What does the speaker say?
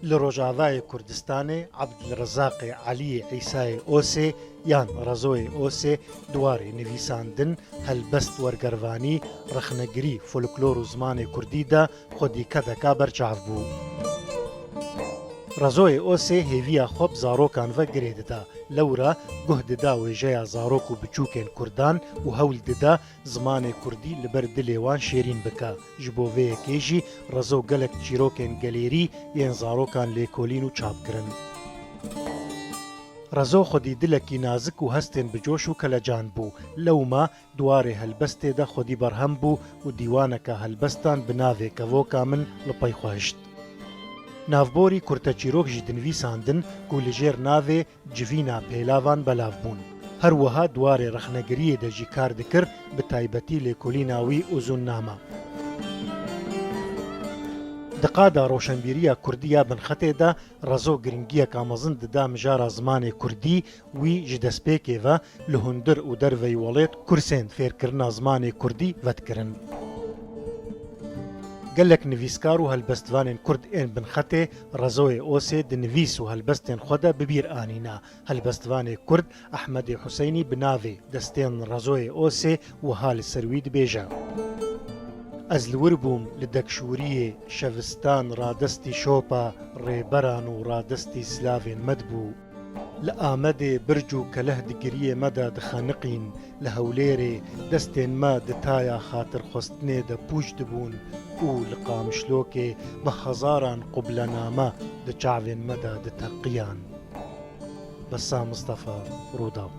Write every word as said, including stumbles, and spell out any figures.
Li Rojavayê Kurdistanê Ebdilrezaqê Eliyê Îsayê Osê yan Rezoyê Osê di warê nivîsandin, helbest, wergervanî, rexnegirî, folklor û zimanê kurdî de xwedî kedeka berçav bû. Rezoyê Osê hêviya xwe bi zarokan ve girê dida. Lewra guh dida wêjeya zarok û biçûkên kurdan û hewl dida zimanê kurdî li ber dilê wan şêrîn bike. Ji bo vê yekê jî Rezo gelek çîrokên gelêrî yên zarokan lêkolîn û çap kirin. Rezo xwedî dilekî nazik û hestên bi coş û kelecan bû. Lewma di warê helbestê de xwedî berhem bû û dîwaneke helbestan bi navê Kevoka Min li pey xwe hişt. Navborî kurteçîrok jî dinivîsandin ku li jêr navê Civîna Pêlavan belav bûn. Her wiha di warê rexnegiriyê de jî kar dikir, bi taybetî lêkolîna wî Uzûnname. Di qada roşenbîriya kurdî ya binxetê de Rezo giringiyeka mezin dida mijara zimanê kurdî, wî ji destpêkê ve li hundir û derveyî welêt kursên fêrkirina zimanê kurdî vedikirin. Gelek nivîskar û helbestvanên kurd ên binxetê Rezoyê Osê di nivîs û helbestên xwe de bi bîr anîne. Helbestvanê kurd Ehmedê Huseynî bi navê Destên Rezoyê Osê wiha li ser wî dibêje: Ez li wir bûm li dekşûriyê, şevistan radestî şopa rêberan û radestî silavên me dibû. Li Amedê birc û keleh di giriyê me de dixeniqîn, li Hewlêrê destên me di taya xatirxwestinê de pûç dibûn û li Qamişlokê bi hezaran qublename di çavên me de diteqiyan. Bessam Mistefa, Rûdaw.